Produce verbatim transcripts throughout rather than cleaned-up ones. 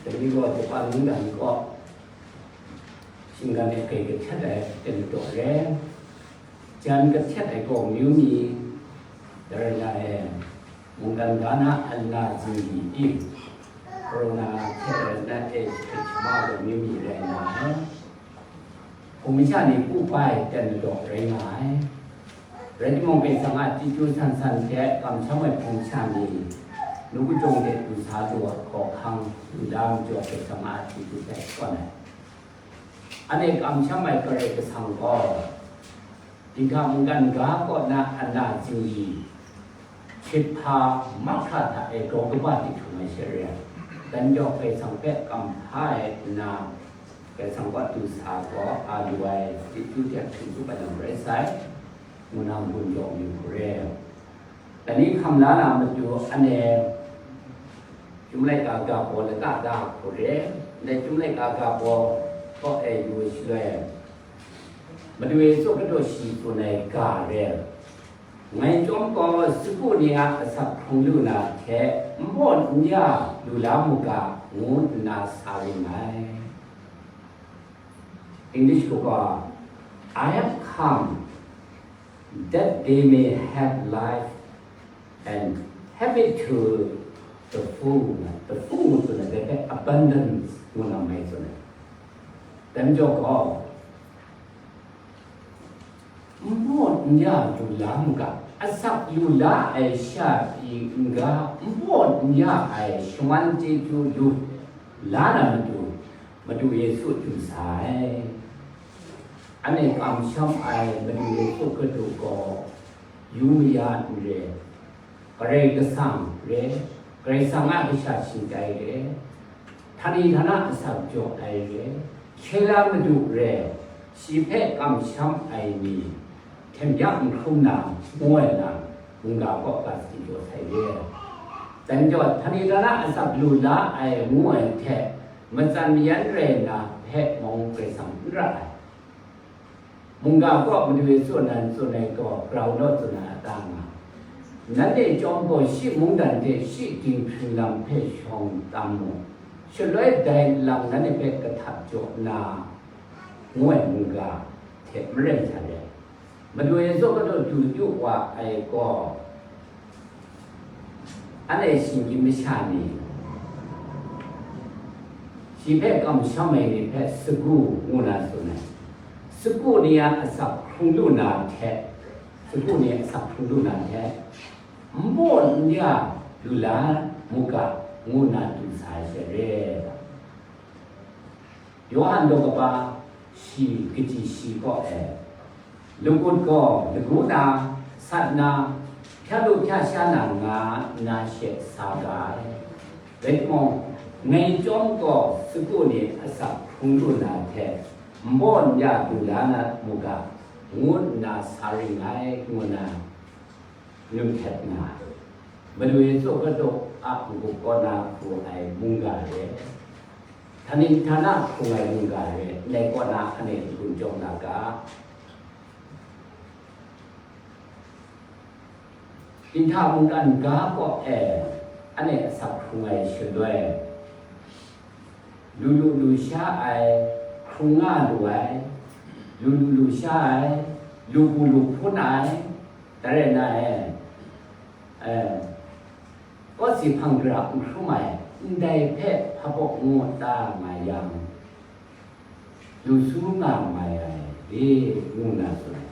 Dai ni gaw Japan mungdan kaw shinggan e grai kahtet ai ten daw re. Jan kahtet ai gaw amyu mi, dai rai na e, mungdan ga na ana zingri, corona hte rai na e, hte hkama gaw amyu mi rai nga ai. Hpung masha ni pu bai ten ladaw rai nga ai. Rai timung, Karai Kasang a chyeju san san hte kamsham ai hpung masha ni, nu kajawng de du sa lu ai hkawhkang, nda majaw Karai Kasang a chyeju hpe kawn ai. Anhte kamsham ai Karai Kasang gaw, dinghta mungdan ga kaw na ana zingri, hkyit hpa mahkra hta e grau kaba di htum ai sha re ai, dan jau Karai Kasang hpe kam hpa ai nna, Karai Kasang kaw du sa gaw a lu ai chyeju hte hpring tsup ai lam rai sai, ngu na n-gun jaw mi hku re. Dai ni hkam la na matu anhte chyum laika ga baw lata da hku re, ndai chyum laika ga baw kaw e yu ai shaloi, Madu Yesu Hkristu shi tsun ai ga re. Ngai chyawm gaw sagu ni a asak hkrung lu na hte nbaw n ya lu la mu ga, ngu nna sa ring ngai. English kaw, "I have come that they may have life and have it to the full." The full ngu tsun ai, dai hpe abundance ngu na mai tsun ai. Dai majaw gaw, nbaw n ya lu la mu ga, asak lu la ai sha pyi n-ga, nbaw n ya ai shaman chyeju lu la na matu, Madu Yesu du sa ai. Anhte kamsham ai Madu Yesu Hkristu gaw yu maya n re, Karai Kasang re, Karai Kasang a kasha shingtai re, htani htana asak jaw ai re, hkye la madu re, shi hpe kamsham ai ni, hten byak n hkrum na, ngu ai lam, mungga kaw ga sadi jaw sai re. Dai majaw, htani htana asak lu la ai ngu ai hte, matsan mayan rai na hpe mung Karai Kasang n ra ai. Mungga kaw Madu Yesu nan tsun ai gaw grau naw tsun ai a ta nga? Nanhte chyawm gaw shi mungdan hte shi dinghpring lam hpe shawng tam mu, shaloi dai lang nanhte hpe kahtap jaw na, ngu ai mungga hte maren sa re. Madu Yesu Hkristu du yu wa ai gaw, anhte shinggyim masha ni, shi hpe kamsham ai ni hpe sagu ngu na tsun ai. Sagu ni a asak hkrung lu na hte, sagu ni a asak hkrung lu na hte, nbaw n ya lu la mu ga, ngu na du sa ai sha re. Yawhan daw kaba shi kaji shi kaw e, lagut gaw lagu na, sat na, hpya lu hpya sha na nga nna she sa ga ai. Rai timung, ngai chyawm gaw sagu ni asak hkrung lu na hte, nbaw n ya lu la na mu ga, ngu nna sa ring ngai, ngu na, Nun htet nga, Madu Yesu Hkristu a n-gup kaw na hkrung ai mungga re, htani htana hkrung ai mungga re, ndai kaw na anhte n-gun jaw na ga. Dinghta mungdan ga kaw e, anhte asak hkrung ai shaloi, lu lu lu sha ai, hkrung nga lu ai, lu lu lu sha ai, lu bu lu hpun ai, dai rai na e, eh, kawsi hpang gara n hkrum ai, ndai hpe hpa baw ngu ta nga yang, lu su nga mai ai, e, ngu na tsun ai.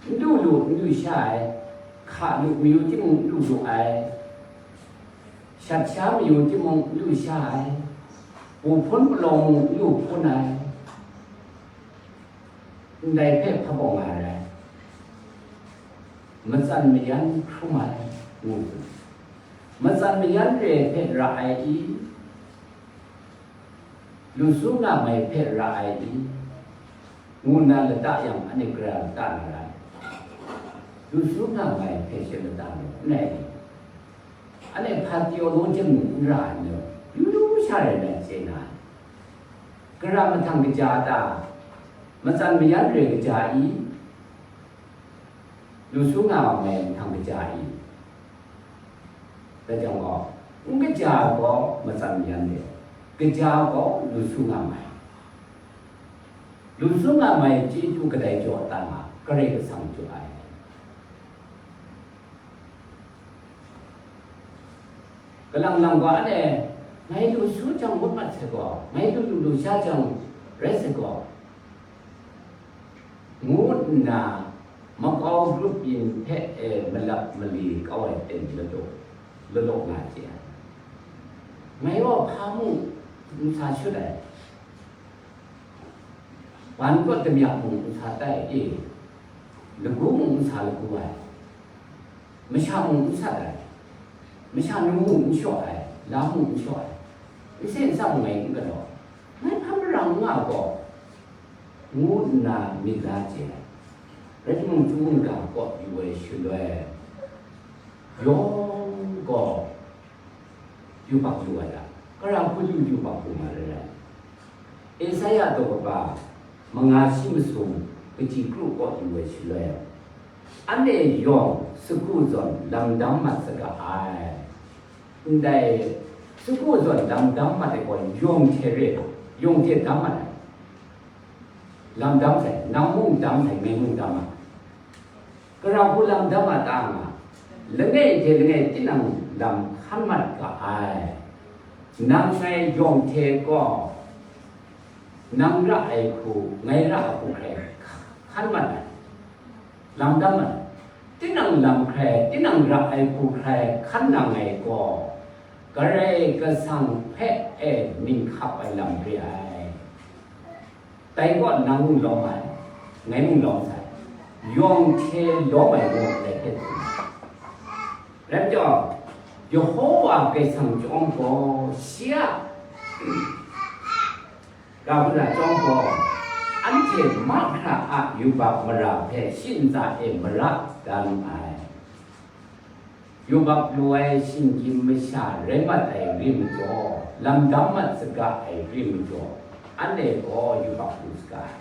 N lu lu, n lu sha ai, hka lu mayu timung n lu lu ai, shat sha mayu timung n lu sha ai, bu hpun palawng mung n lu hpun ai, ndai hpe hpa baw nga ai, matsan mayan hkrum ai, ngu, matsan mayan re hpe ra ai i? Lu su nga mai hpe ra ai i? Ngu nna lata yang, anhte gara lata na ra ai. Lu su nga mai hpe she lata lu n rai ni? Anhte hpa theologian mung n ra ai ni? Yu yu sha rai na chye na ai. Gara mahtang kaja ta? Matsan mayan re kaja i? Lu su nga wa mai mahtang kaja i? Dai jang gaw, N kaja gaw matsan yan de, kaja gaw lu su nga mai. Lu su nga mai chyeju kadai jaw ta nga, Karai Kasang jaw ai. Kalang lang wa ne, ngai lu su jang ngut mat sai gaw, ngai lu lu lu sha jang rai sai gaw, ngu nna makau grup yin hpe e malap mali kau ai ten lalaw, lalaw nga chye ai. Ngai gaw hpa mung n sa shut ai, ban kaw damyak mung n sa tai e, lagu mung n sa lagu ai, masha mung n sat ai, masha nu mung n shaw ai, lam mung n shaw ai, n se n sam ngai n galaw, ngai hpa mara n nga gaw, ngu nna myit la chye ai. Rai timung, Chyum mungga kaw yu ai shaloi, yawng gaw yubak yu ai a, kara hku yu yubak yu nga rai ai. Esaia daw kaba manga shi masum kaji kru kaw yu ai shaloi, anhte yawng sagu zawn lam dam mat saga ai. Ndai sagu zawn lam dam mat ai gaw yawng hte re, yawng hte dam mat ai. Lam dam sai, nang mung dam sai, ngai mung dam ai. Kara hku lam dam a ta nga, langai hte langai tinang lam hkan mat ga ai. Nang ngai yawng hte gaw, nang ra ai hku, ngai ra ai hku hkrai hkan mat ai. Lam dam ai. Tinang lam hkrai, tinang ra ai hku hkrai hkan nang ai gaw, Karai Kasang hpe e ning hkap ai lam re ai. Dai gaw nang mung lawm ai, ngai mung lawm sai, yawng hte lawm ai gaw dai hpe tsun ai. Rai majaw, Yehova Karai Kasang chyawm gaw, shi a ga hpra chyawm gaw, anhte mahkra a yubak mara hpe shi ntsa e mara dan ai. Yubak lu ai shinggyim masha rai mat ai rim majaw, lam dam mat saga ai rim majaw, anhte gaw yubak lu saga ai.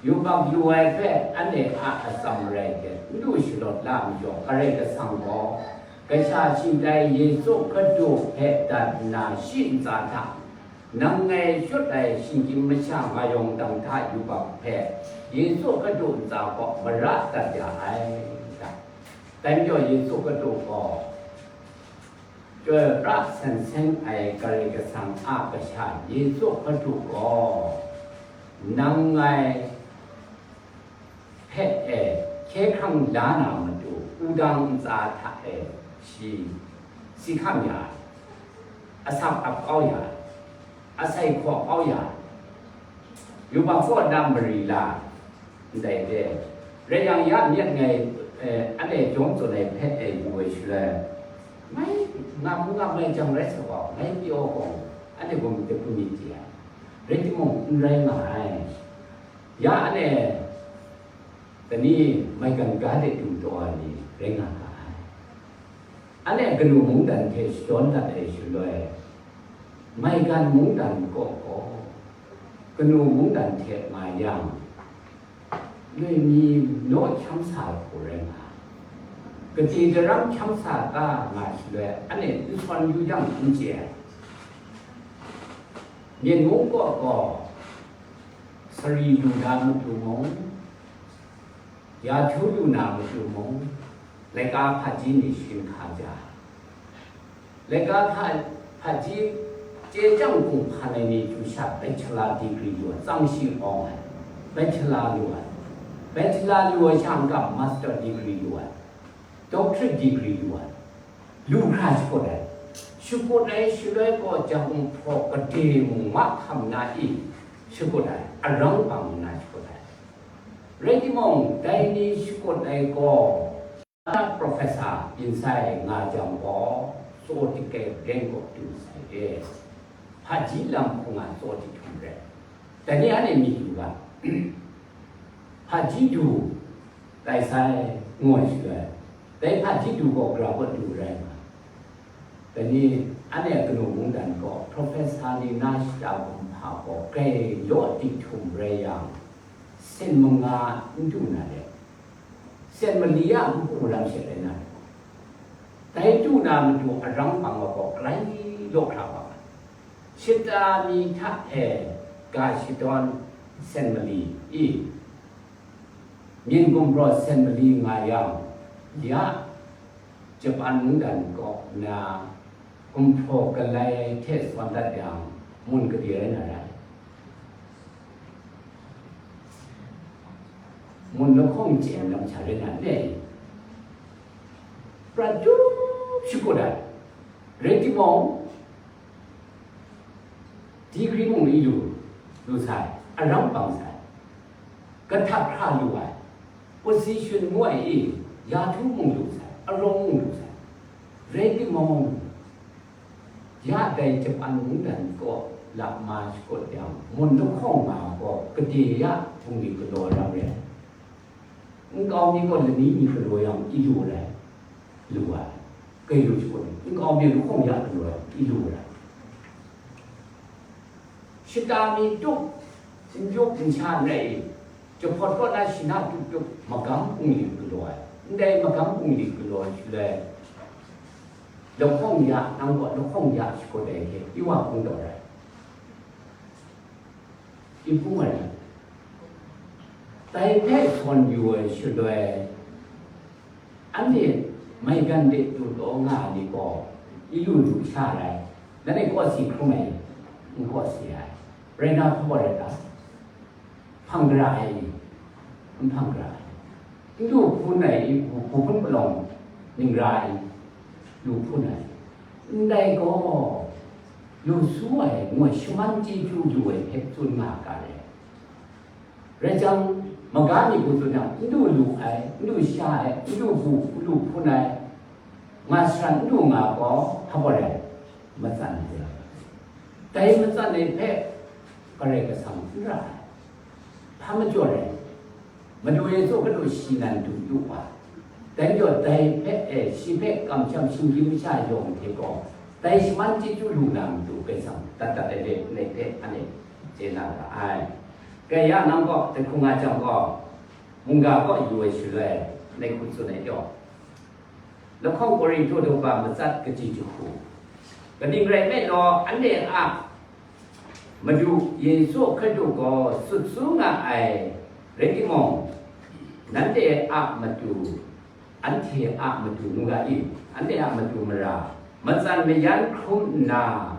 Yubak lu ai hpe anhte a atsam rai hte n du shalawt la majaw, Karai Kasang gaw, kasha shingtai Yesu Hkristu hpe dat nna shi ntsa hta, nang ngai shut ai shinggyim masha nga yawng dang hta yubak hpe Yesu Hkristu ntsa gaw mara dat ya ai, da. Dai majaw Yesu Hkristu gaw, chyoi pra san seng ai Karai Kasang a Kasha Yesu Hkristu gaw, nang ngai hpe e hkye hkrang la na matu, wudang ntsa hta e shi si hkam ya ai, asak ap kau ya ai, asai hkaw kau ya ai, yubak kaw na mari la ndai de, rai yang, ya myit ngai, eh, anhte jawng tsun ai hpe e yu ai shaloi, ngai ngam n ngam ai jang rai sa gaw, ngai pyaw gaw, anhte gaw myit dai hku myit chye ai, rai timung, n rai nga ai. Ya anhte, dai ni, maigan ga de du taw ai ni rai nga ga ai. Anhte kanu mungdan hte shadawn dat ai shaloi, maigan mungdan kaw gaw, kanu mungdan hte nga yang, loi mi naw hkyam sa ai hku rai nga ai. Kade daram hkyam sa ta nga shaloi, anhte n sawn yu jang n chye ai. Myen mung kaw gaw, sari lu na matu mung, ya htu lu na matu mung, laika hpaji ni sharin hka ja ai. Laika hpa, hpaji chye chyang hkum hpan ai ni chyu sha bachelor degree lu ai, tsang shi awng ai, bachelor lu ai, bachelor lu ai sha n-ga master degree lu ai, doctorate degree lu ai, lu hkra shakut ai. Shakut ai shaloi gaw, jahpum hpraw kade mung mahkam na i shakut ai, arang bang nna shakut ai. Rai timung, dai ni shakut ai gaw, professor byin sai nga jang gaw, tsaw dike ren gaw du sai e. Hpaji lam hpung a tsaw dihtum rai. Dai ni anhte myit yu ga, hpaji du tai sai, ngu ai shaloi, dai hpaji du gaw gara kaw du rai nga. Dai ni anhte kanu mungdan gaw, professor ni na shata gumhpa gaw, grai law dihtum rai yang, sen manga n du na le, sen mali a npu lam she rai na le, Dai du na matu arang bang wa gaw galai law hkra wa ai. Shata mi hta e ga shadawn sen mali i, myin gumhpraw sen mali nga yang, ya Japan mungdan kaw na gumhpraw galai hte sawn dat yang, mun gade rai na rai. Mun lahkawng chyen lam sha rai na ne? Prat tup shakut ai. Rai timung, degree mung lu, lu sai, arang bang sai, kahtak hkra lu ai, position ngu ai i, ya htu mung lu sai, arawng mung lu sai. Rai timung, ya dai Japan mungdan kaw lap ma shakut yang, mun lahkawng nga gaw gade ya bungli galaw ram rai. Nkau mi gaw lani mi galaw yang i lu rai, lu ai. Kai lu shakut ni, nkau mi lahkawng ya galaw yang i lu rai. Shata mi tup, n-yup n-sha n rai i, jahpawt kaw na shi na tup tup magam bungli galaw ai. Ndai magam bungli galaw ai shaloi, lahkawng ya, nang gaw lahkawng ya shakut ai hte, i wa hpung taw rai. I hpung ai rai. Dai hpe sawn yu ai shaloi, anhte maigan de du taw nga ai ni gaw, i lu lu sha rai, nanhte kawsi hkrum ai, n kawsi ai, rai na hpaw rai ta? Hpang gara ai, n hpang gara ai, n lu hpun ai, hpu hpun palawng ning ra ai, lu hpun ai, ndai gaw, lu su ai, ngu ai shaman chyeju lu ai hpe tsun nga ga ai. Rai jang, maga mi hku tsun yang, n lu lu ai, n lu sha ai, n lu bu, n lu hpun ai, nga sharan n lu nga gaw, hpa gaw rai, matsan ai. Dai matsan ai hpe Karai Kasang n ra ai. Hpa majaw rai? Madu Yesu Hkristu shi nan du yu wa. Dai majaw dai hpe, e, shi hpe kamsham shinggyim masha yawng hte gaw, dai shaman chyeju lu na matu Karai Kasang dat dat ai re, ndai hpe anhte chye na ra ai. Kai ya nang gaw, dai hkung nga jang gaw, mungga kaw yu ai shaloi, ndai hku tsun ai pyaw. Lahkawng Korinhto daw ba matsat kaji jahku. Kaning rai nme law, anhte a Madu Yesu Hkristu gaw sut su nga ai rai timung, nanhte a matu, anhte a matu ngu ga i, anhte a matu mara, matsan mayan hkrum nna,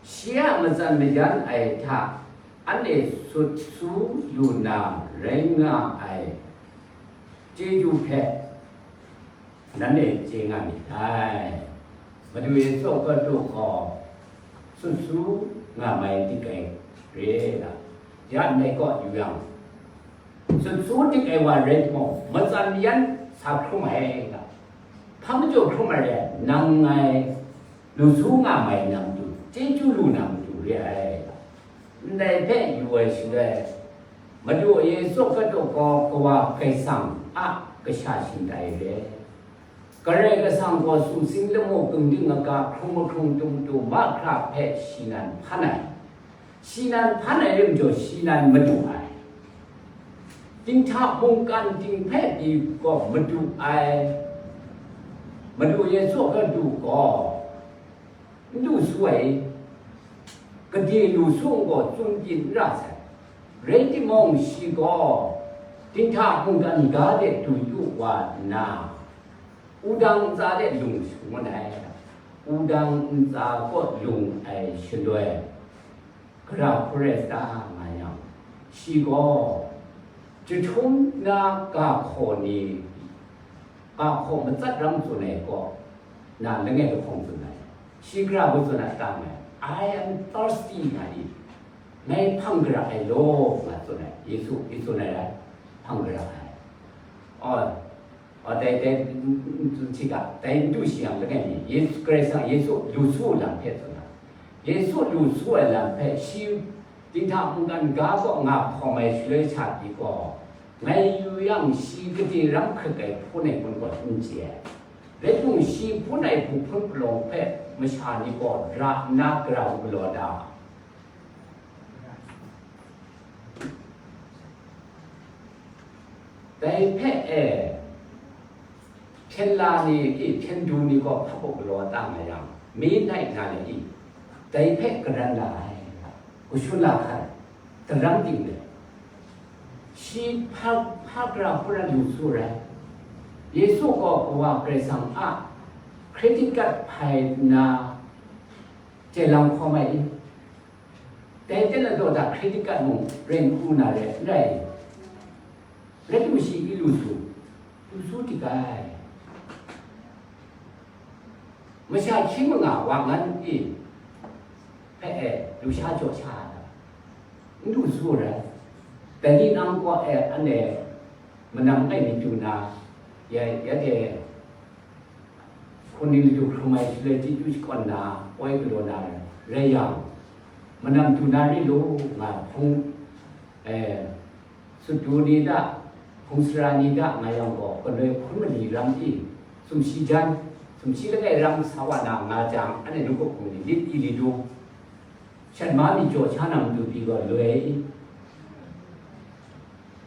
shi a matsan mayan ai hta anhte sut su lu na rai nga ai chyeju hpe nanhte chye nga myit dai. Madu Yesu Hkristu gaw sut su nga mai dik ai re ai ga, ya ndai kaw yu yang, sut su dik ai wa rai timung, matsan mayan sa hkrum ai ga, hpa majaw hkrum ai re ai, nang ngai lu su nga mai na matu, chyeju lu na matu re ai. Ndai hpe yu ai shaloi, Madu Yesu Hkristu gaw Kawa Karai Kasang a kasha shingtai re. Karai Kasang gaw sumsing lamu kungding aga hkrung mahkrung tum tu mahkra hpe shi nan hpan ai. Shi nan hpan ai rim jaw, shi nan madu ai. Dinghta mungkan ting hpe pyi gaw madu ai. Madu Yesu Hkristu gaw n du su ai, gade lu su gaw tsun pyi n ra sai. Rai timung, shi gaw dinghta mungkan ga de du yu wa nna, wudang ntsa de lung shangun ai. Wudang ntsa kaw lung ai shaloi, gara hkun rai sa ta nga yang, shi gaw jahtum na ga hkaw ni, ga hkaw matsat ram tsun ai gaw, na langai lahkawng tsun ai. Shi gara hku tsun ai ta nga ai, "I am thirsty," nga i, "Ngai hpang gara ai law," nga tsun ai. Yesu, Yesu nai rai, hpang gara ai. Oh, oh, dai, dai, mm, mm, mm, hti ga, dai n du shi yang langai mi, Yesu, Karai Kasang Yesu lu su lam hpe tsun ai. Yesu lu su ai lam hpe shi dinghta mungkan ga kaw nga hkawm ai shaloi sha pyi gaw, ngai yu yang shi gade ram hkrit ai hpun ai hpun gaw n chye ai. Rai timung, shi hpun ai hpu hpun palawng hpe masha ni gaw ra nna gara u galaw da. Dai hpe e, Hpyen la ni i, hpyen du ni gaw hpa galaw ta nga yang, mi nai na le i, dai hpe karan la ai, kashun la hkan, daram ting le, shi hpa, hpa gara hkun rai lu su rai. Yesu gaw Kawa Karai Kasang a credit card hpai nna, chye lam hkawm ai i? Dai ten a daw da credit card mung ren hku na re n rai. Rai lu shi i lu su, lu su tik ai. Masha hkying manga wa ngan i hpe e, lu sha jaw sha ai, n lu su rai. Dai ni nang kaw e, anhte manam langai mi du na, ya, ya de, hkun ni matu hkrum ai shaloi chyeju shakawn na, poi galaw na rai yang, manam du na ri lu nga hpung, eh, sut du ni da, hpung sara ni da nga yang gaw, galoi hpun mali ram i, sumshi jan, sumshi langai ram sa wa na nga jang, anhte ningkup hpung ni lit i li du, shat ma mi jaw sha na matu pyi gaw loi i?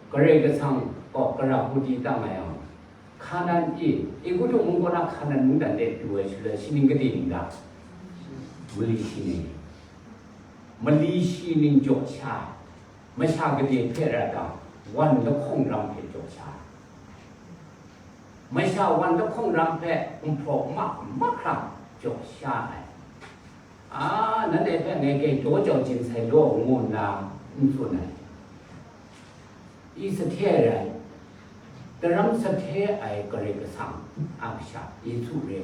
Karai Kasang gaw kara hku di ta nga yang, Hkanan e, Egutu mung kaw na Hkanan mungdan de du ai shaloi, shi ning gade ning da? Mali shi ning. Mali shi ning jaw sha, masha gade hpe rai ta, wan lahkawng ram hpe jaw sha. Masha wan lahkawng ram hpe nhpraw ma, mahkra jaw sha ai. A, nanhte hpe ngai gaw daw jau jin sai law, ngu nna n tsun ai. I sahte ai rai, daram sahte ai Karai Kasang a Kasha Yesu re.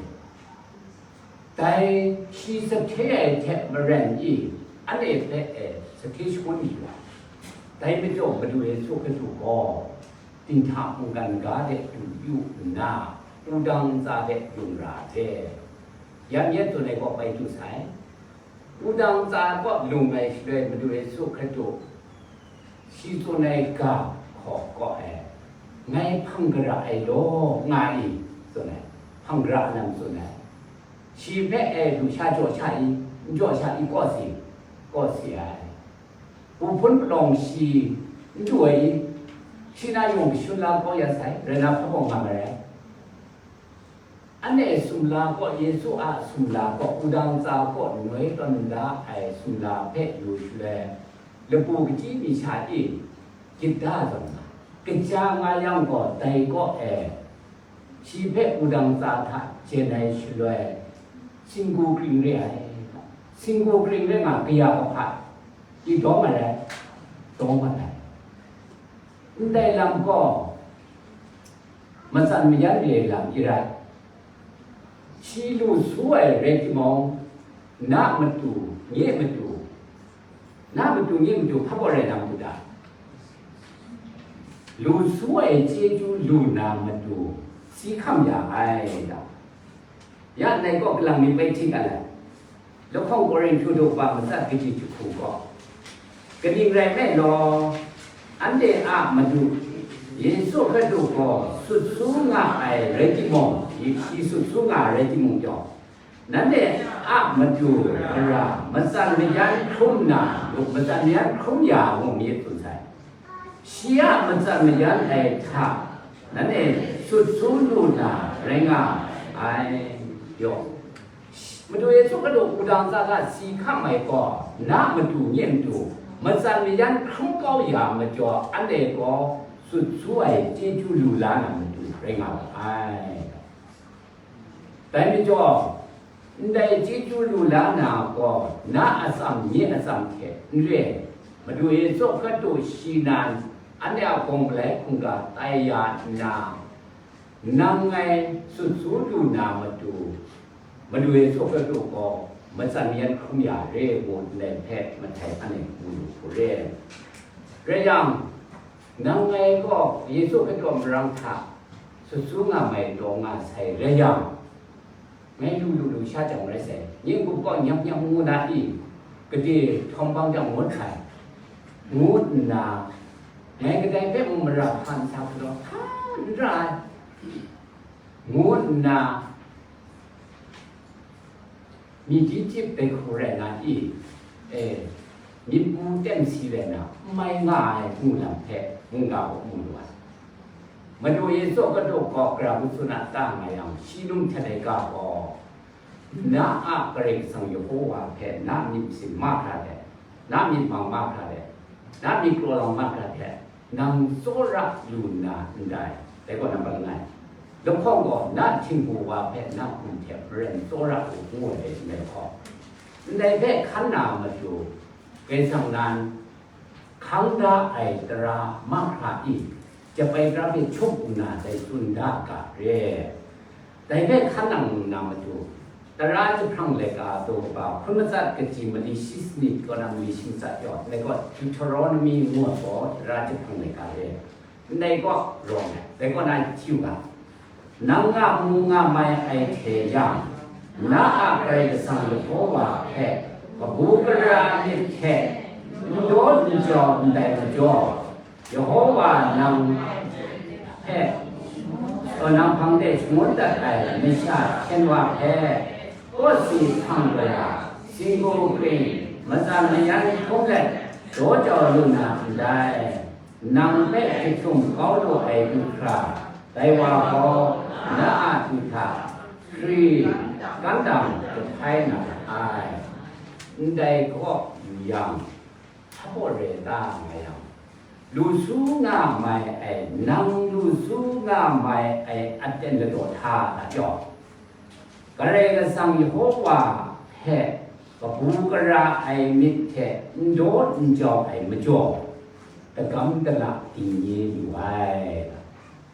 Dai shi sahte ai hte maren i, anhte hpe e sahte shangun yu ai. Dai majaw Madu Yesu Hkristu gaw dinghta mungkan ga de du yu nna, wudang ntsa de lung ra ai hte, yan yet tsun ai kaw bai du sai. Wudang ntsa kaw lung ai shaloi Madu Yesu Hkristu shi tsun ai ga hkaw kaw e, ngai hpang gara ai law nga i? Tsun ai, hpang gara ai lam tsun ai. Shi hpe e lu sha jaw sha i? N jaw sha i? Kaw si, kaw si ai. Wu hpun palawng shi n du ai i? Shi na yawng kashun la kau ya sai, rai na hpa bawng nga marai. Anhte sumla kaw, Yesu a sumla kaw, wudang ntsa kaw noi tawn da ai sumla hpe lu shaloi, lapu kachyi mi sha e gyit da zawn nga, kaja nga yang gaw, dai kaw e shi hpe wudang ntsa hta jen ai shaloi, singgu kring re ai. Singgu kring re nga, kaya kahpa i dawng ai rai, dawng mat ai. Ndai lam gaw, matsan mayan re ai lam i rai. Shi lu su ai rai timung, na matu, nye matu, na matu, nye matu, hpa baw rai na matu ta? Lu su ai chyeju lu na matu, si hkam ya ai ta? Ya ndai kaw kalang mi bai hti ga lai. Lahkawng Korinhtu daw ba matsat kaji jahku gaw, kaning rai nme law, anhte a Madu Yesu Hkristu gaw sut su nga ai rai timung, shi sut su nga ai rai timung gaw, nanhte a matu mara matsan mayan hkrum na, matsan mayan hkrum ya ngu myit tsun sai. Shi a matsan mayan ai hta, nanhte sut su lu na rai nga ai. Yaw, Madu Yesu Hkristu wudang ntsa hta si hkam ai gaw, na matu nye matu, matsan mayan hkrum kau ya majaw, anhte gaw sut su ai chyeju lu la na matu rai nga wa ai. Dai majaw, ndai chyeju lu la na gaw, na atsam nye atsam hte n re, Madu Yesu Hkristu shi nan, anhte a gawng malai hkungga tai ya nna, nang ngai sut su lu na matu, Madu Yesu Hkristu gaw matsan yan hkrum ya re ngu ndai hpe mahtai anhte mu lu hku re. Rai yang, nang ngai gaw Yesu Hkristu a marang hta sut su nga mai taw nga sai rai yang, ngai lu lu lu sha jang rai sai, ning gup gaw nyap nyap ngu na i, gade htawm bang jang ngut hkrai, ngu nna, ngai kadai hpe mung mara hpa nsa hkalaw hpa n ra ai, ngu nna, myi ji chyip dai hku rai na i? E, myit mu ten si rai na, n mai nga ai, ngu lam hpe mungga gaw mu lu ai. Madu Yesu a kadu gaw gara ngu tsun a ta nga yang, shi num hte laika gaw, na a Karai Kasang Yehowa hpe na myit masin mahkra hte, na myit mang mahkra hte, na myit kraw lang mahkra hte, nang tsawra lu nna ndai, dai gaw nampat langai. Lahkawng gaw na htingbu wa hpe na hkum hte maren tsawra u, ngu ai dai ndai lahkawng. Ndai hpe hkan na matu, Karai Kasang nan, hkang da ai tara mahkra i, jep ai tara hpe hkyup nna dai tsun da ga re. Dai hpe hkan nang na matu, tara jahprang laika daw kaba hkun matsat kaji mali shi sanit kaw na mali shi matsat yaw, dai gaw Deuteronomy ngu ai gaw tara jahprang laika re. Ndai gaw rawng ai, dai gaw na hti u ga. Nang nga mu nga mai ai hte yang, na a Karai Kasang Yehowa hpe kabu gara myit hte n daw n jau ndai majaw, Yehowa nang hpe, nang hpang de shangun dat ai masha hkyen wa hpe, kawsi hpang gara, singgu kring, matsan mayan hkrum let, daw jau lu na ndai. Nang hpe jahtum kau lu ai du hkra, dai wa gaw na a du hta, hkri, kandang jahpai na ra ai. Ndai kaw yu yang, hpa baw re ta nga yang, lu su nga mai ai, nang lu su nga mai ai aten ladaw hta na jaw, Karai Kasang Yehowa hpe kabu gara ai myit hte n daw n jau ai majaw, dagam dala dingnye lu ai.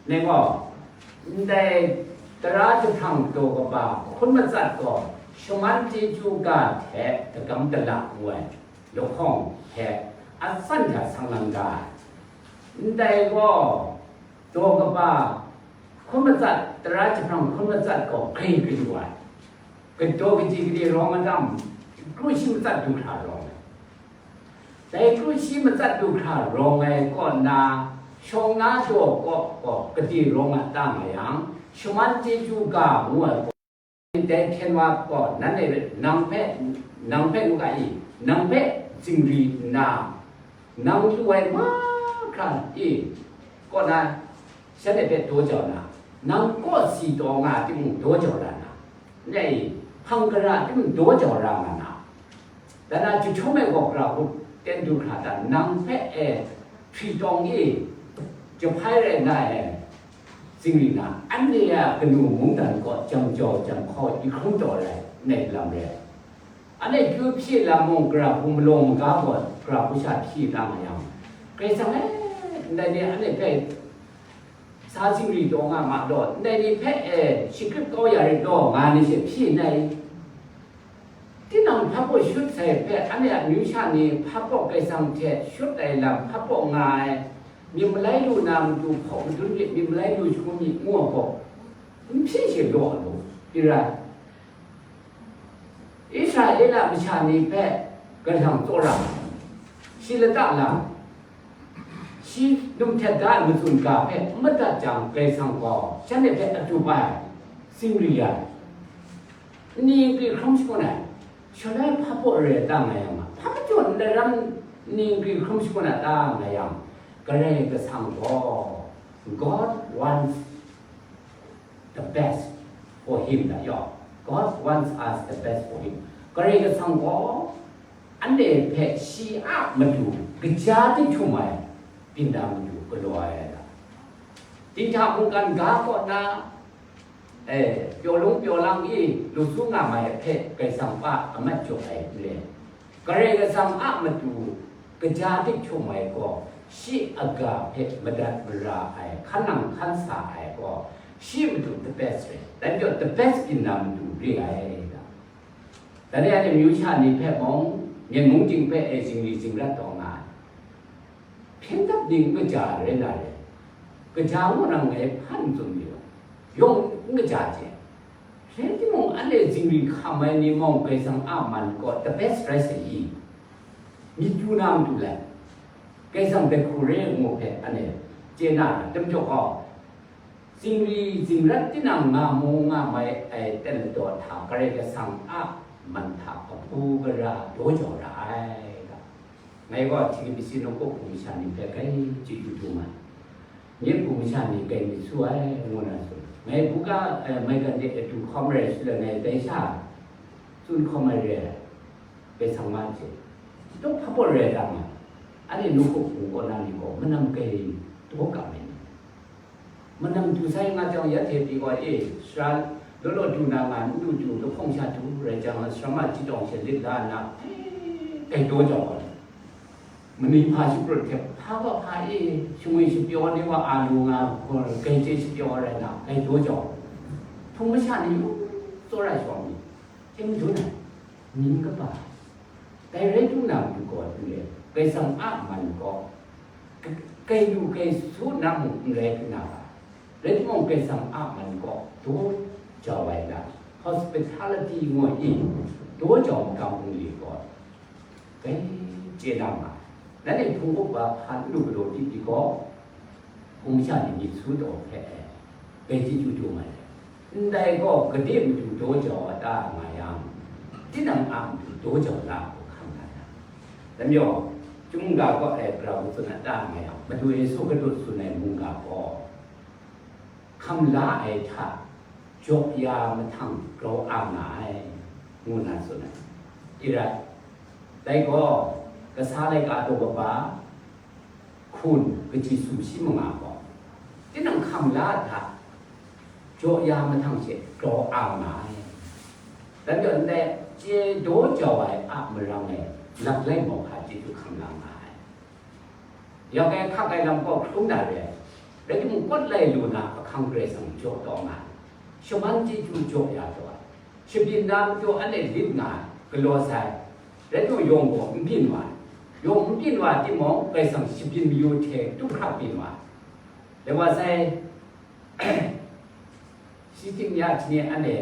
Ngai gaw, ndai tara jahprang daw kaba hkun matsat gaw, shaman chyeju ga hte dagam dala ngu ai lahkawng hte atsan hta sang lang ga ai. Ndai gaw, daw kaba hkun matsat, tara jahprang hkun matsat gaw hkring hkring wa ai. Gadaw kaji gade rawng ai tam, kru shi matsat du hkra rawng ai. Dai kru shi matsat du hkra rawng ai kaw na, shawng na daw kaw gaw gade rawng a ta nga yang, shaman chyeju ga ngu ai gaw, dai hpyen wa gaw, nanhte nang hpe, nang hpe ngu ga i, nang hpe zingri nna, nang lu ai mahkra e, kaw na, shanhte hpe daw jau na, nang kawsi taw nga timung daw jau ra na, ndai hpang gara timung daw jau ra nga na, dan na jahtum e gaw gara hku ten du hkra ta, nang hpe e hpri tawng e jahpai rai na e, zingri na, anhte a kanu mungdan gaw jam jau jam hkau i hkrum taw rai, ndai lam rai. Anhte kyu hpyi lam mung, gara hku malawng maga gaw gara hku sha hpyi da nga yang, Karai Kasang e, ndai ni anhte hpe sa zingri taw nga ma law, ndai ni hpe e, shagrip kau ya rit law, nga ni she hpyi ndai. Tinang hpa baw shut sai hpe, anhte a amyu sha ni hpa baw Karai Kasang hte shut ai lam hpa baw nga ai, myit malai lu na matu hpaw madun rit, myit malai lu shangun myit ngu ai gaw, n hpyi she law lu, i rai. Israela masha ni hpe galhang tsawra, shi lata la, shi num htet da ai matsun ga hpe n madat jang, Karai Kasang gaw shanhte hpe atup ai, zingri ai, nni nkri hkrum shangun ai, shaloi hpa baw re ai ta nga yang ma, hpa majaw ndai ram nni nkri hkrum shangun ai ta nga yang, Karai Kasang gaw, God wants the best for him, da yaw. God wants us the best for him. Karai Kasang gaw anhte hpe shi a matu kaja dik htum ai, byin da matu galaw ai da. Dinghta mungkan ga kaw na, eh, pyaw lung pyaw lang i lu su nga mai hpe Karai Kasang pa amat jaw ai n le. Karai Kasang a matu kaja dik htum ai gaw, shi a ga hpe madat mara ai, hkan nang hkan sa ai gaw, shi matu the best re. Dai majaw the best byin na matu re ai ga. Dai ni a myu sha ni hpe mung, myen mung ting hpe e zingri zingrat taw nga ai. Hpyen dap ni n kaja rai na re. Kaja ngu nang ngai hpan tsun yu, yawng n kaja hte. Rai timung, anhte zingri hkam ai ni mung Karai Kasang a man kaw the best rai sa i? Myit yu na matu lai. Karai Kasang dai hku re ngu hpe anhte chye na ra, dai majaw gaw, zingri zingrat tinang nga mu nga mai ai ten ladaw hta Karai Kasang a man hta ahpu gara daw jau ra ai ga. Ngai gaw Htingnu pyi si nawku hpung masha ni hpe grai chyeju dum ai. Nye hpung masha ni kai myit su ai, ngu na tsun. Ngai buga, eh, maigan de adu hkawm rai shaloi ngai dai sha tsun hkawm ai re ai, bai sang ma hte. Dawk hpa baw rai da nga, anhte nawku hpung kaw na ni gaw manam kai daw kam ai ni? Manam du sai nga jang, ya hte pyi gaw, e, sara law law du na nga, n du du, lahkawng sha du rai jang, sara ma chyawm she lit la nna, kai daw jau ai. Mani hpa shaprut hte, hpa gaw hpa e, shingwi shapyaw ni wa a lu nga, kai chye shapyaw rai na, kai daw jau. Hpung masha ni lu tsawra shawng ni, hte madun ai, ning kaba. Dai rai du na matu gaw n re, Kaisang a man gaw, k-, kai lu kai su na mung n rai du na ga, rai timung, Kaisang a man gaw daw jau ai na, hospitality ngu i, daw jau makam bungli gaw, Kai chye na nga, nanhte hpung up wa hpa n lu galaw di di gaw, hpung masha ni myit su taw hpe, bai chyeju dum ai. Ndai gaw gade matu daw jau a ta nga yang, tinang a matu daw jau na hku hkam na yang. Dai majaw, chyum mungga kaw ai pra hku tsun a ta nga yang, Madu Yesu Hkristu tsun ai mungga gaw, hkam la ai hta jaw ya mahtang grau ang nga ai, ngu na tsun ai. I rai, dai gaw, kasa laika daw kaba hkun kaji sumshi manga gaw, tinang hkam la ai hta jaw ya mahtang she grau ang nga ai. Dai majaw, ndai chye daw jau ai a marang e laklai mauhpa chyeju hkam la nga ai. Yak ai hkak ai lam gaw hkrum na re ai, rai timung, kawt lai lu na ahkang Karai Kasang jaw taw nga ai, shaman chyeju jaw ya taw ai, shabyin na majaw anhte lit nga ai, galaw sai, rai timung, yawng gaw n byin wa ai, yawng n byin wa ai timung, Karai Kasang shabyin mayu hte tup hkra byin wa ai. Dai wa sai, Shi ting ya hte ni anhte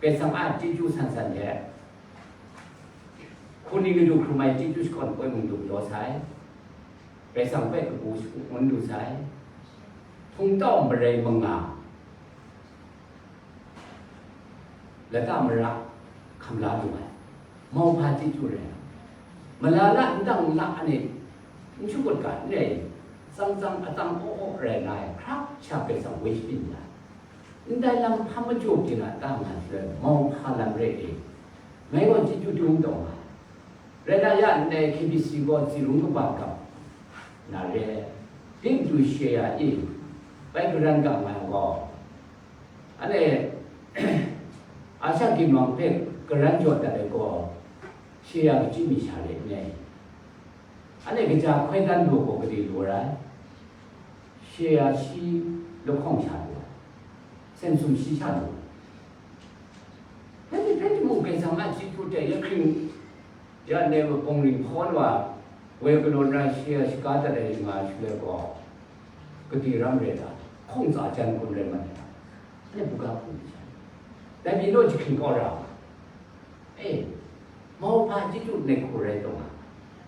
Karai Kasang a chyeju san san hte, hku ning kadu hkrum ai chyeju shakawn poi mung du galaw sai, Karai Kasang hpe kabu shagun du sai, hpungtau marai manga, lata mara hkam la lu ai, mauhpa chyeju rai ai. Mala la ndang la anhte n shakut ga n rai, tsang tsang atsang aw aw rai nga ai, hkra sha Karai Kasang woi shabyin ya ai. Ndai lam hpa majaw byin a ta nga shaloi, mauhpa lam re e, ngai gaw chyeju dum taw nga ai. Rai na ya, ndai K B C gaw tsi rung kaba gap na re, dingtu she ya e, bai garan ga nga ai gaw, anhte Asha ginwang hpe garan jaw dat ai gaw, she ya kachyi mi sha re n rai? Anhte kaja hkoi dan lu gaw gade lu ai? She ya shi lahkawng sha lu ai, sen sumshi sha lu ai. Rai, rai timung, Karai Kasang a chyeju hte ya hkring, ya ne wa bawng ring hkawn wa, woi galaw nna shi a shaga dat ai nga shaloi gaw, gade ram rai ta, hkawng tsa jan kun rai mat ai ta, anhte buga hpung ni sha, dai pyi naw jahkring kau ra, e, mauhpa chyeju ngai hku rai taw nga,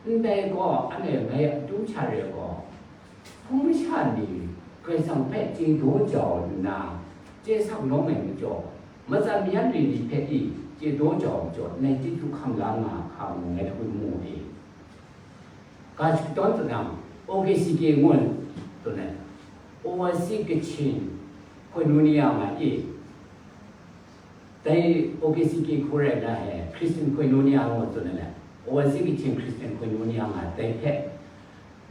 ndai gaw anhte ngai a tum sha re gaw, hpung masha ni Karai Kasang hpe chye daw jau nna, chye sak nawng ai majaw, matsan mayan re ni hpe i chye daw jau majaw, ngai chyeju hkam la nga hkam ngu ngai hkun mu e. Ga shakatawn tsang, O K C K ngu tsun ai, Overseas Kachin Koinonia nga e. Dai O K C K hku rai na he, Christian Koinonia ngu tsun ai, Overseas Kachin Christian Koinonia nga dai hpe,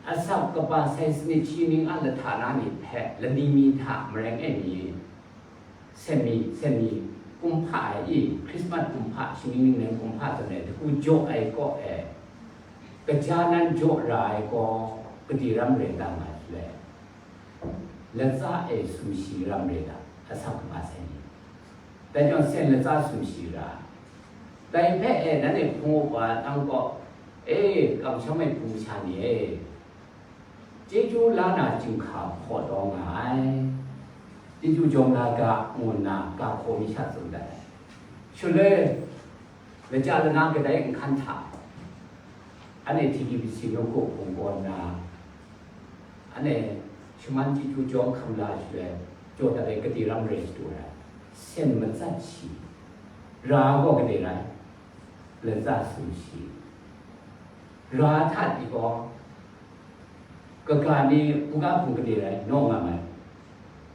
asak kaba sai sanit shi ning a lahta na ni hpe lani mi hta mareng e mi, sen mi, sen mi, kumhpa ai i, Krismas kumhpa, shingning ninglen kumhpa tsun ai, dagu jaw ai kaw e, kaja nan jaw ra ai gaw, gade ram rai ta nga shaloi, latsa e sumshi ram rai ta, asak kaba sai ni. Dai jang sen latsa sumshi ra, dai hpe e nanhte hpung up wa nang gaw, e, kamsham ai hpung masha ni e, chyeju la na chyinghka hpaw taw nga ai, chyeju jawm la ga, ngu nna ga hkaw mi sha tsun dat ai. Shaloi, laja lana kadai nhkan hta, anhte T K B C nawku hpung kaw nna, anhte shaman chyeju jawm hkam la shaloi, jaw dat ai gade ram rai shadu ai, sen matsat shi, ra gaw gade rai, latsa sumshi, ra hta di gaw, Kaga ni buga hpung gade rai naw nga mai.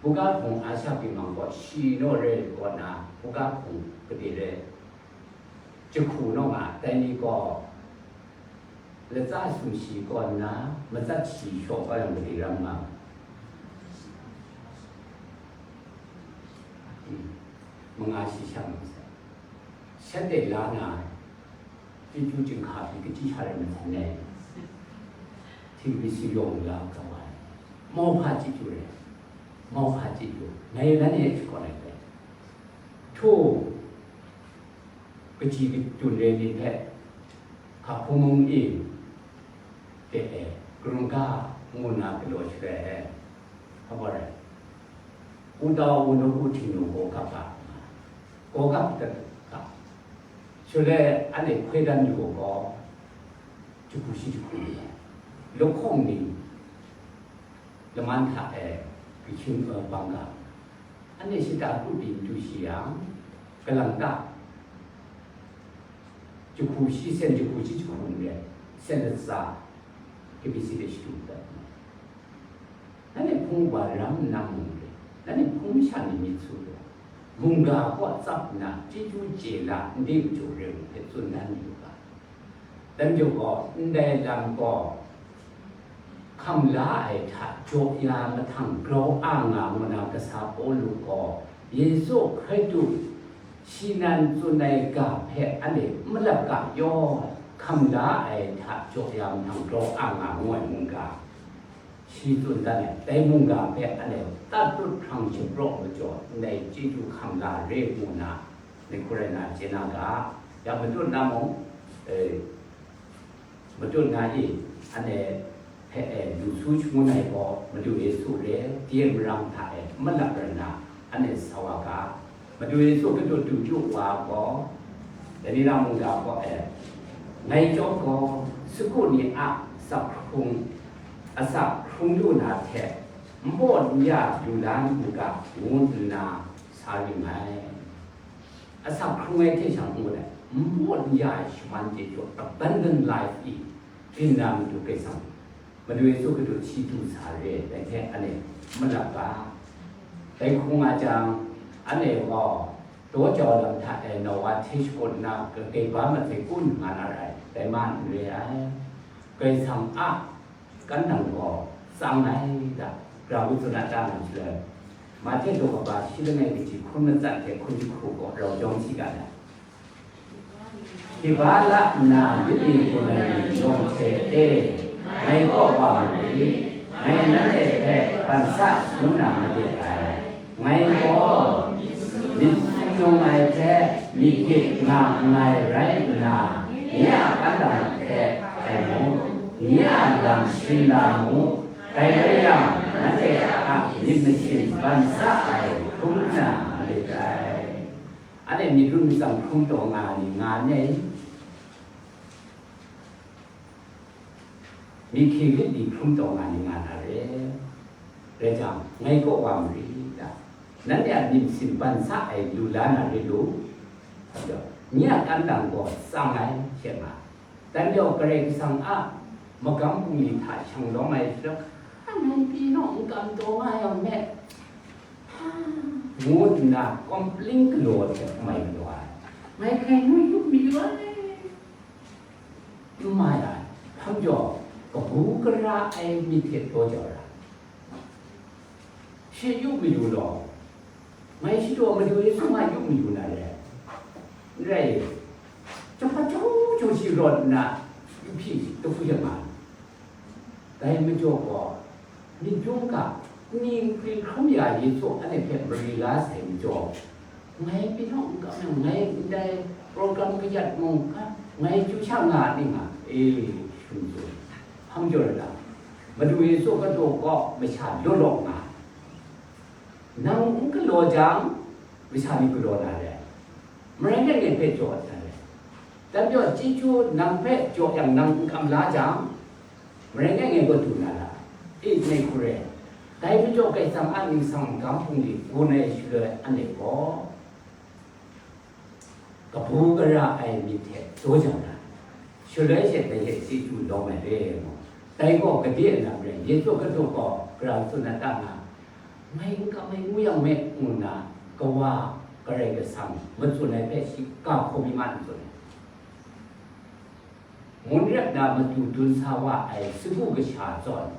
Buga hpung Asha Bingmang gaw shi naw re kaw na, buga hpung gade rai jahku naw nga, dai ni gaw latsa sumshi kaw nna matsat shi shaw kau yang gade ram nga. Hmm. Manga shi shang masai. Shanhte la na, chyeju chyinghka hpyi kachyi sha rai masai ne. Htingbi si yawng la kau ai. Mauhpa chyeju rai. Mauhpa chyeju. Ngai nanhte e shakawn ai bai. Hto, kaji katun rai ni hpe, hka hpung mung e, de e, karung ga ngu nna galaw shaloi e, hpa rai. Wudau wunau wu htingnu gaw gap ga, gaw gap dat ga. Shaloi anhte hkoi dan yu gaw, jahku shi jahku ni, lahkawng ni, laman hta e, kahkying, eh, bang ga. Anhte shata kru byin du shi yang, kalang ta, jahku shi, sen jahku shi jahku n rai, sen latsa, K B C de shadu dat. Nanhte hpung wa ram nna mung re, nanhte hpung masha ni myit su gaw, mungga kaw tsap nna chyeju chye la n de majaw re u hpe tsun dan yu ga. Dan jaw gaw, ndai lam gaw, hkam la ai hta jaw ya mahtang grau a nga ngu na kasa Pawlu gaw, Yesu Hkristu shi nan tsun ai ga hpe anhte n malap ga yaw, hkam la ai hta jaw ya mahtang grau a nga ngu ai mungga, shi tsun dan ai, dai mungga hpe anhte tat tut hkrang shapraw majaw, ndai chyeju hkam la re ngu na, myit hkrum rai na chye na ga, ya matut na mung, eh, matut na i, anhte hpe, eh, lu su shangun ai gaw, Madu Yesu re, T M Rang hta e, malap rai na, anhte sa wa ga, Madu Yesu Hkristu du yu wa gaw, dai ni na mungga gaw e, ngai chyawm gaw, sagu ni a asak hkrung, asak hkrung lu na hte, npaw n ya lu la n ga, ngu nna sa ring ai. Asak hkrung ai hte sha ngu ai, npaw n ya ai shaman chyeju, abundant life i, byin na Madu Karai Kasang, Madu Yesu Hkristu shi du sa re ai, dai hte anhte malap ga. Dai hkung nga jang, anhte gaw, daw jau lam hta e Nowa hte shakut nna, kagrai ba masai kun nga na rai, dai ma n re ai. Karai Kasang a kan nang gaw tsang ai da, Gara hku tsun a ta nang shaloi, Mahte daw kaba shi langai kaji hkun matsat hte hkun jahku gaw rau jawm si ga ai. Hkiba la nna myit ni gun ai ni yawng hte e, ngai kaw wa mu rit, ngai nanhte hpe ban sa shangun na made ai. Ngai gaw myit sumnung ai hte myi gyit nga nngai rai nna, nye a kandang hte tai mu, nye a lam sharin la mu, dai rai yang, nanhte a myit masin ban sa ai hkrum na malit ai. Anhte myit rum matsam hkrum taw nga ai ni nga ai? Myi hkye rit ni hkrum taw nga ni nga na re. Rai jang, ngai kaw wa mari da. Nanhte a myit masin ban sa ai lu la na re lu. Nye a kandang gaw tsang ai, she nga. Dan yawng Karai Kasang a magam bungli hta shang lawm ai shaloi, "A, ngai pyi naw n kam taw nga yang me," ngu nna kawmpling galaw hte mai galaw ai. Ngai hkrai nu yup mayu ai. N mai ai, hpa majaw, kabu gara ai myit hte daw jau ra. Shi yup mayu law, ngai shi taw Madu Yesu nga yup mayu na re. N rai, jahpa jau jau shi rawt nna, yup hpyi shi, taku ya nga. Dai majaw gaw, myit dum ga, ningri hkrum ya Yesu anhte hpe mari la sai majaw, ngai pyi naw n kam yang, ngai ndai program kayat mung, a, ngai chyu sha nga ni nga, e, shun tsun. Hpa majaw rai ta? Madu Yesu Hkristu kaw masha law law nga. Nang n galaw jang, masha ni galaw na re. Marai ngai ngai hpe jaw na re. Dan jaw, chyeju nang hpe jaw yang nang n kam la jang, marai ngai ngai gaw du na ra. E, ngai hku re. Dai majaw Karai Kasang a ningsang magam hpung de gun ai shaloi anhte gaw, kabu gara ai myit hte daw jau na, shaloi she dai hte chyeju lawm ai re mu. Dai gaw gade a lam rai, Yesu Hkristu gaw grau tsun na ta nga, ngai n kam ai ngu yang me, ngu nna, Kawa Karai Kasang matsun ai hpe shi ga hkaw mi ma n tsun ai. Mun rep na matu dun sa wa ai sagu kasha zawn,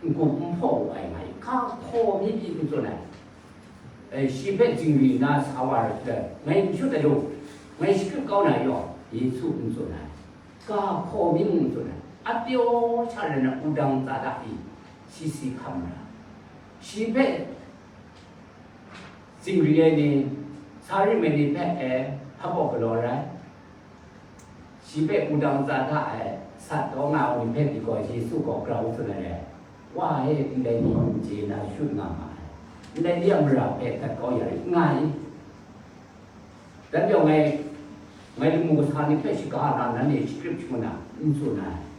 n-gup n hpaw wu ai nga i, ga hkaw mi pyi n tsun ai. E, shi hpe zingri na sa wa rai, ngai n shut ai lu, ngai shakut kau na yaw, Yesu n tsun ai. Ga hkaw mi mung tsun ai. A pyaw sha rai na wudang tsa da i, shi si hkam ra. Shi hpe zingri ai ni, sa rim ai ni hpe e, hpa baw galaw rai. Shi hpe wudang tsa da ai, sat taw nga ai ni hpe pyi gaw, Yesu gaw grau tsun ai. Wa e, ndai ni n chye na shut nga ma ai. Ndai ni a mara hpe gat kau ya rit nga i? Dan yawng ngai, ngai lamu kasa ni hpe shaga na, nanhte shakrit shangun na, n tsun ai.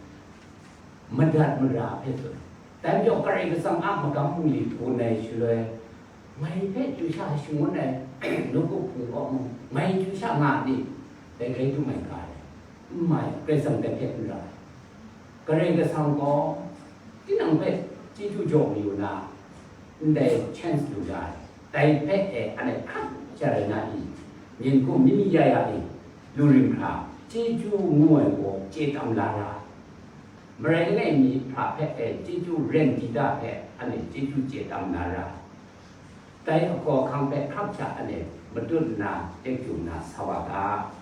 Madat mara hpe tsun. Dan yawng Karai Kasang a magam bungli gun ai shaloi, ngai hpe chyu sha shangun ai, nawku hpung kaw mung, ngai chyu sha nga ni, dai rai dum ai ga ai. N mai, Karai Kasang dai hpe n ra ai. Karai Kasang gaw, tinang hpe chyeju jaw mayu na, ndai chance lu ya ai. Dai hpe e, anhte hkrat ja rai na i? Myen hkum mi mi ya ya e, lu rim hkra, chyeju ngu ai gaw chye tam la ra. Marai langai mi hpra hpe e, chyeju ren di da hpe, anhte chyeju chye tam la ra. Dai ahkaw ahkang hpe hkrak hta anhte matut nna, chyeju nna sa wa ga.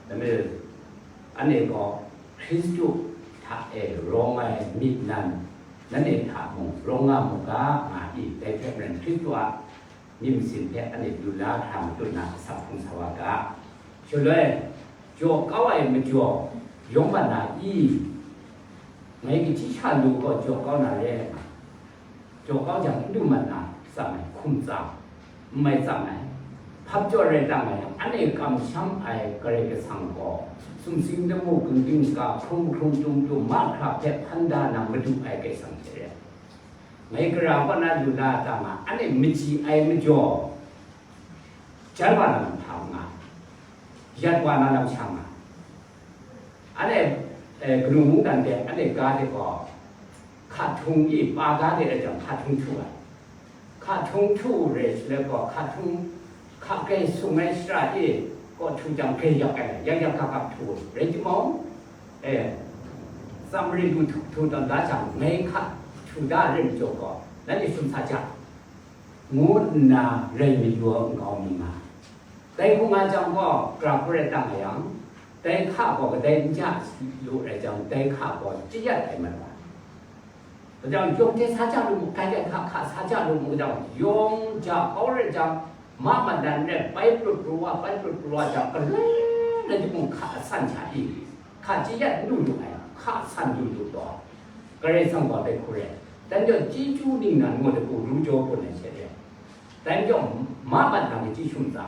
Dai majaw, anhte gaw Hkristu hta e rawng ai myit nan, nanhte hta mung rawng nga mu ga, nga i? Dai hte maren, Hkristu a myit masin hpe anhte lu la hkra matut nna, asak hkrung sa wa ga. Shaloi, jaw kau ai majaw yawng mat na i? Ngai kaji sha lu gaw jaw kau na re ai nga. Jaw kau jang, n du mat na, tsang ai, hkum tsang, n mai tsang ai, hpap jaw rai tang nga yang, anhte kamsham ai Karai Kasang gaw, sumsing lamu, gungding ga, hkrung hkrung tum tum, mahkra hpe hpan da na madu ai Karai Kasang hte re ai. Ngai gara kaw na lu la ta nga, anhte machyi ai majaw, jan wa na lam hta nga, yat wa na lam sha nga. Anhte, eh, kanu mungdan de, anhte ga de gaw, hka htung i, pa ga de rai jang, hka htung htu ai. Hka htung htu re shaloi gaw, hka htung, hka grai sung ai shara e gaw htu jang, grai yak ai, yak yak gap gap htu rai timung, eh, tsam rin htu htu tawn da jang, ngai hka htu da ai majaw gaw, nanhte shum sa jang, ngu nna rai mayu ai nkau mi nga. Dai hkung nga jang gaw, gra hkru rai tang a yang, dai hka gaw kadai n ja lu rai jang, dai hka gaw chyat ai mat ai. Kaja yawng hte sa ja lu mu, kai kai hka hka sa ja lu mu, kaja yawng ja kau rai jang, ma mat na n rai, bai prut pru wa, bai prut pru wa jang, galai na jung mung hka asan sha i, hka chyat n lu lu ai, hka asan lu lu taw, Karai Kasang gaw bai hkru rai. Dan jaw chyeju ningnan ngu ai hku ru jaw kun ai hte re. Dan jaw ma mat na machyi shum tsa.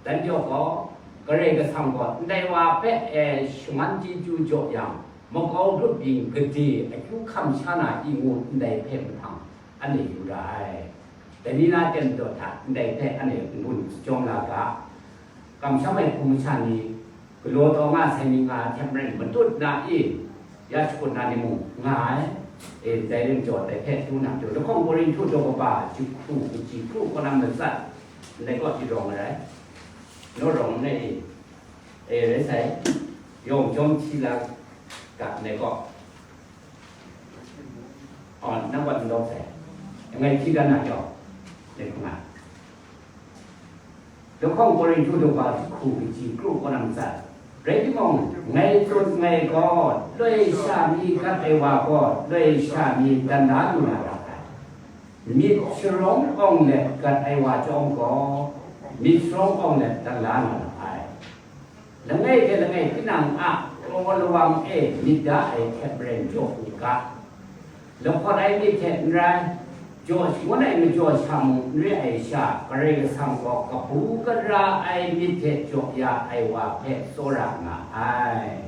Dan jaw gaw, Karai Kasang gaw ndai wa hpe e shaman chyeju jaw yang, makau grup byin gade akyu hkam sha na i ngu, ndai hpe mahtang anhte yu ra ai. Dai ni na ten daw hta ndai hpe anhte n-gun shajawng la ga. Kamsham ai hpung masha ni, galaw taw nga sai ni nga ai hte maren, matut na e, ya shakut na ni mung nga ai. E, dai lam jaw, dai hpe htu na jaw, lahkawng Korinhtu daw kaba jahku kaji hkru kaw na matsat, ndai kaw hti rawng ai rai. Naw rawng nna e, e, rai sai, yawng jawm hti la ga, ndai kaw. Aw, nang gaw n lawk sai. Ngai hti dan na jaw, ndai hku nga. Lahkawng Korinhtu daw kaba jahku kaji hkru kaw na matsat. Rai timung, ngai tsun nngai gaw, loi sha mi gat ai wa gaw, loi sha mi dan la lu na ra ai. Myit sharawng awng let gat ai wa chyawm gaw, myit sharawng awng let dan la na ra ai. Langai hte langai tinang a kraw lawang e myit da ai hte maren jaw u ga. Lahkawt ai myit hte n rai, jaw shangun ai majaw sha mung n re ai sha, Karai Kasang gaw kabu gara ai myit hte jaw ya ai wa hpe tsawra nga ai.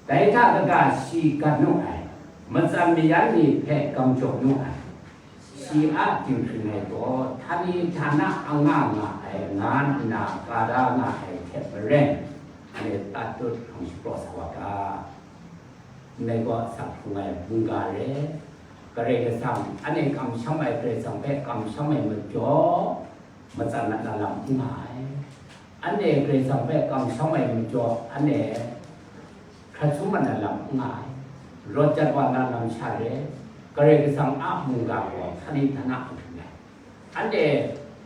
Dai hta kaga shi gat nu ai, matsan mayan ni hpe gam jaw nu ai. Shi a dinghpring ai gaw, htani htana anga nga ai, nga nna ka da nga ai hte maren, anhte tatut hkrung shapraw sa wa ga. Ndai gaw asak hkrung ai mungga re. Karai Kasang, anhte kamsham ai Karai Kasang hpe kamsham ai majaw, matsan na lam n nga ai. Anhte Karai Kasang hpe kamsham ai majaw, anhte hkrat sum mat na lam n nga ai. Rawt jat wa na lam sha re. Karai Kasang a mungga gaw hkani htana a hkring ai. Anhte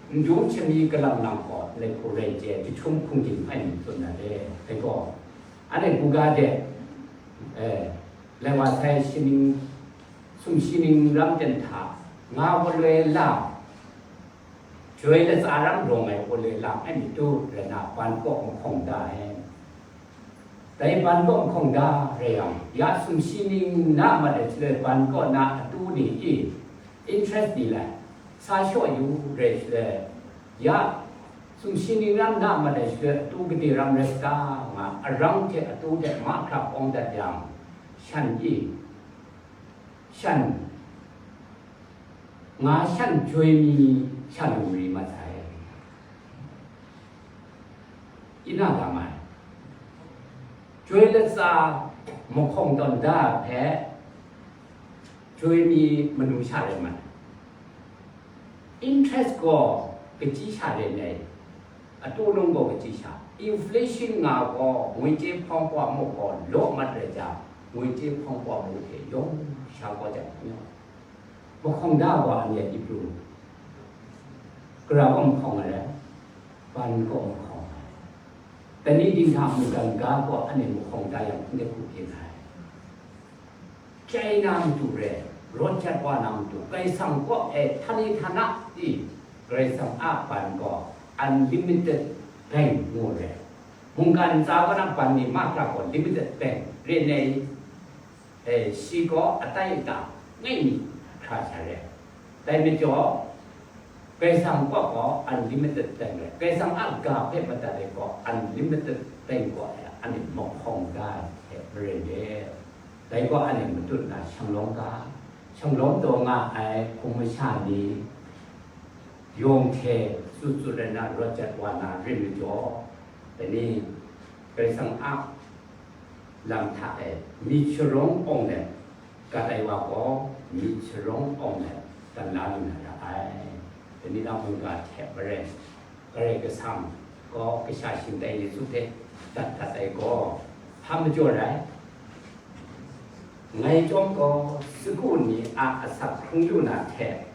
ndung shami kalang lang gaw, laihku rai chye, jahtum hkungdin hpai mi tsun na re. Dai gaw, anhte buga de, eh, lai wa sai shaning, sumshi ning ram ten hta, nga wa loi la, joi latsa ram rawng ai wa loi la ai mi tu rai na, ban kaw mahkawng da ai. Dai ban kaw mahkawng da rai yang, ya sumshi ning na mat ai shaloi ban kaw na atu ni i, interest ni lai, sa shaw yu rai shaloi, ya sumshi ning ram na mat ai shaloi atu gade ram rai sa ta nga, arang hte atu hte mahkra kawng dat yang, shan i, shan, nga shan joi mi shan lu mari mat sai. Ina ga mai. Joi latsa mahkawng tawn da hpe, joi mi manu sha rai mai. Interest gaw kachyi sha rai nai, atu nung gaw kachyi sha. Inflation nga gaw, ngwije hpawng wa muk gaw, law mat rai jang, ngwije hpawng wa muk hte yawng sha kau jang, mahkawng da gaw anhte Ibru, gara gaw mahkawng ai rai, ban gaw mahkawng ai. Dai ni dinghta mungdan ga gaw anhte mahkawng da yang, n de hku byin ai. Chyai na matu re, rawt jat wa na matu, Karai Kasang kaw e htani htana i, Karai Kasang a ban gaw unlimited bank ngu re. Mungkan ntsa kaw na ban ni mahkra gaw limited bank re nai, e, shi gaw atai ata ngai mi hkra sha re. Dai majaw, Karai Kasang kaw gaw unlimited bank re. Karai Kasang a ga hpe madat ai gaw unlimited bank gaw e, anhte mahkawng da ai hte maren re. Dai gaw anhte matut na shanglawng ga, shanglawng taw nga ai hpung masha ni, yawng hte tsu tsu rai na rawt jat wa na rin majaw, dai ni Karai Kasang a lam hta e myit sharawng awng let gat ai wa gaw, myit sharawng awng let dan la lu na ra ai. Dai ni a mungga hte maren, Karai Kasang gaw kasha shingtai Yesu hpe dat dat ai gaw, hpa majaw rai. Ngai chyawm gaw, sagu ni a asak hkrung lu na hte,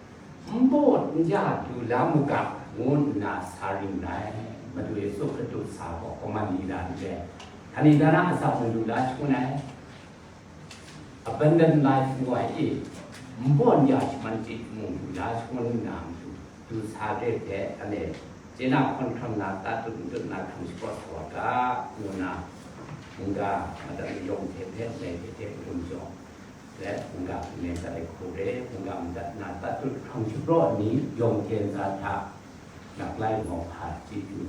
n baw n ja du la mu ga, ngu nna sa ring rai. Madu Yesu Hkristu sa gaw, kaman ni ra n re, htani htana asak mung lu la shangun ai. Abundant life ngu ai i, n baw n ja shaman chye mung lu la shangun nna matu, du sa re hte, anhte chye na hkawn hkrang na, tatut ntut na hkrang shapraw sa wa ga, ngu nna, mungga madat mayawng hte hpe, ndai hte hte hkrum jaw, let mungga hpung nen dat ai hku re, mungga madat na tatut hkrang shapraw ni yawng hte ntsa hta, nak lai mawhpa chyeju